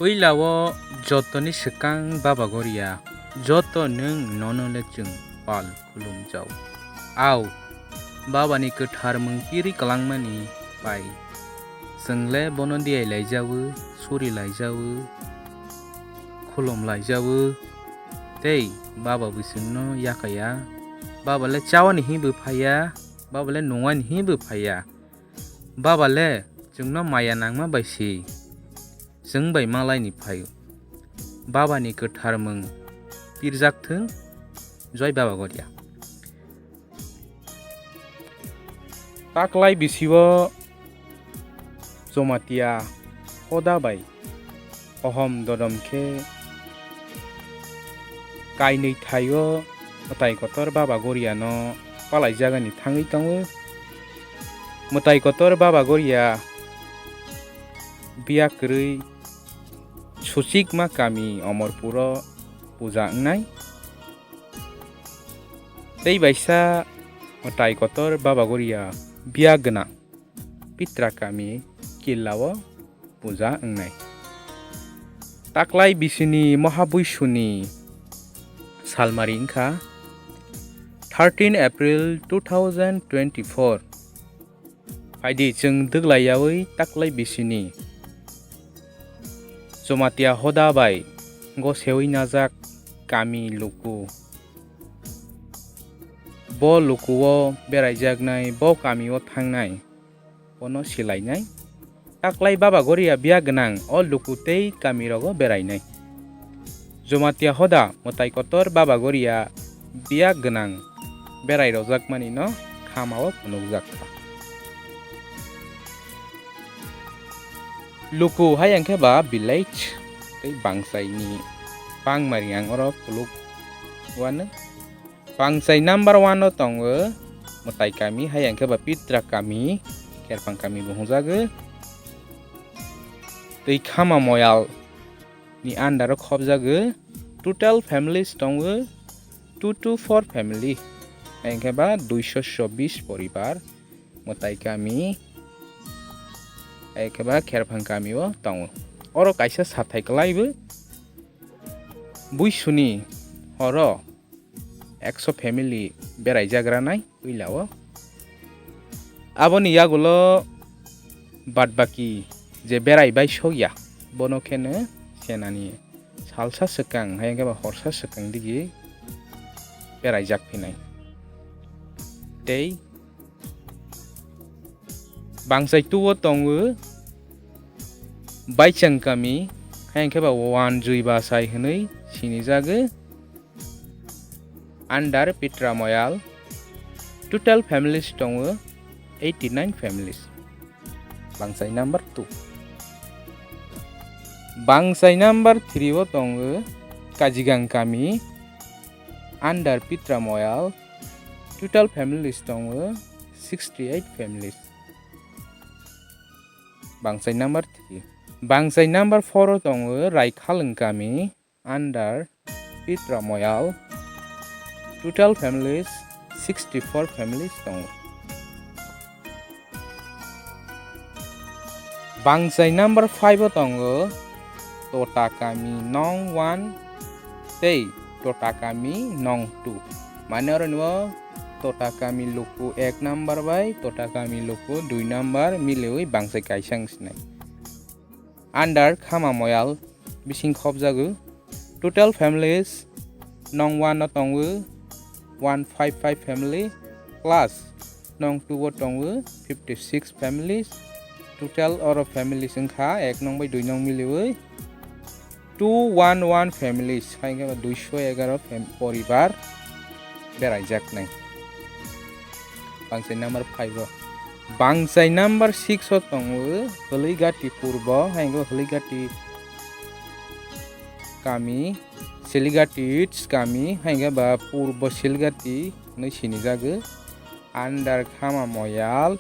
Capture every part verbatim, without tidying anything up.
Puila o jotoni swkang Baba Goria, joto nwng nono le chwng pal khulumjao. Au, Baba ni kwthar mwng piri kwlangmani pai chwng le bono diyai laijawi, suri laijawi, khulum laijawi, tei Baba bo chwngno yakaya. Baba le chawani hinwi bo phaiya, Baba le nungwani hinwi bo phaiya. Baba le chwngno maya nangma bai si, chwng bai malaini phaio. Baba ni kwthar mwng pirjak thung, Joi Baba Goria. Taklai bisio Jomatia hoda bai ohom dodom khe kainwi thaio Mwtai Kotor Baba Goriano palaijagani thangwi tongo. Mwtai Kotor Baba Goria biya kwrwi Suchikma kami Omorpuro puja wngnai. Tei baisa Mwtai Kotor Baba Goria biya gwnang Pitra kami Killao puja wngnai. Taklai bisini Mohabuisuni salmari wngkha thirteen April two thousand twenty-four. Phaidi chwng dwglaiyawi taklai bisini Jomatia hoda bai gosewi najak kami luku. Bo lukuo beraijaknai, bo kamio thangnai, bono silainai. Taklai Baba Goria biya gwnang o luku tei kamirogo berainai. Jomatia hoda Mwtai Kotor Baba Goria biya gwnang berai rojakmanino khamao phunukjak kha. Luku hai wngkhe ba village tei bangsaini bangmari ang oro phuluk uanw. Bangsai number one o tongo Mwtai kami, hai wngkhe ba Pitra kami, Kherphang kami bo hwnjago. Tei Khama Moyal ni under o khobjago. Total families tongo two to four family, hai wngkhe ba duiso chobbish poribar Mwtai kami, hai wngkhe ba Kherphang kami o tongo. Oro kaisa sathai kwlaibo buisuni horo ekso family beraijagranai puila o. Aboni yagulo badbaki je berai bai sokya, bono kheno senani salsa swkang, hai wngkhe ba horsa swkang digi beraijak phinai. Tei bangsai tuo tongo Baichang kami, hai wngkhe ba Wanjui Basai hwnwi sinijago. Under Pitra Moyal, total families tongo eighty-nine families. Bangsai number two. Bangsai number three o tongo Kajigang kami, under Pitra Moyal, total families tongo sixty-eight families. Bangsai number three. Bangsai number four o tongo Raikhalwng kami, under Pitra Moyal. Total families sixty-four families tongo. Bangsai number five o tongo Tota kami nong one tei Tota kami nong two. Mane oro ni o Tota kami luku ek number bai Tota kami luku dui number miliwi bangsai kaisa wng sinai. Under Khama Moyal bising khobjago. Total families nong one o tongo one five five family, plus nong two o tongo fifty six families. Total oro families wngkha ek nong bai dui nong miliwi two one one families, hai wngkha duiso egaro fam-, poribar beraijaknai. Bangsai number five o. Bangsai number six o tongo Hwlwigati Purbo, hai wngkha Hwlwigati kami, Siligati East kami, hai wngkha ba Purbo Siligati hwnwi sinijago. Under Khama Moyal,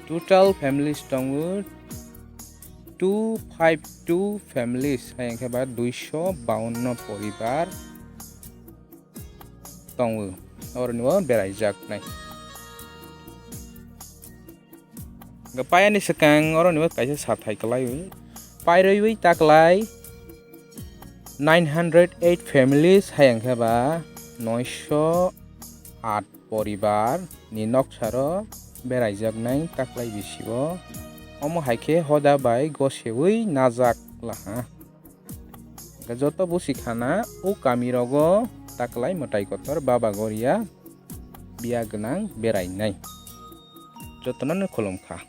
total families tongo two five two families, hai wngkha ba duiso bawanno poribar tongo, oroni o beraijaknai. Hwnkhe payani swkang oroni o kaisa sathai kwlaio. Pairwi taklai nine hundred eight families, hayang khe ba noisho at poribar ni noksaro beraijaknai taklai bisio. Omo hai khe hoda bai gosewi najak laha. Hwnkhe joto busi khana o kami rogo taklai mwtai kotor Baba Goria biya gwnang berainai. Jotono no khulum kha.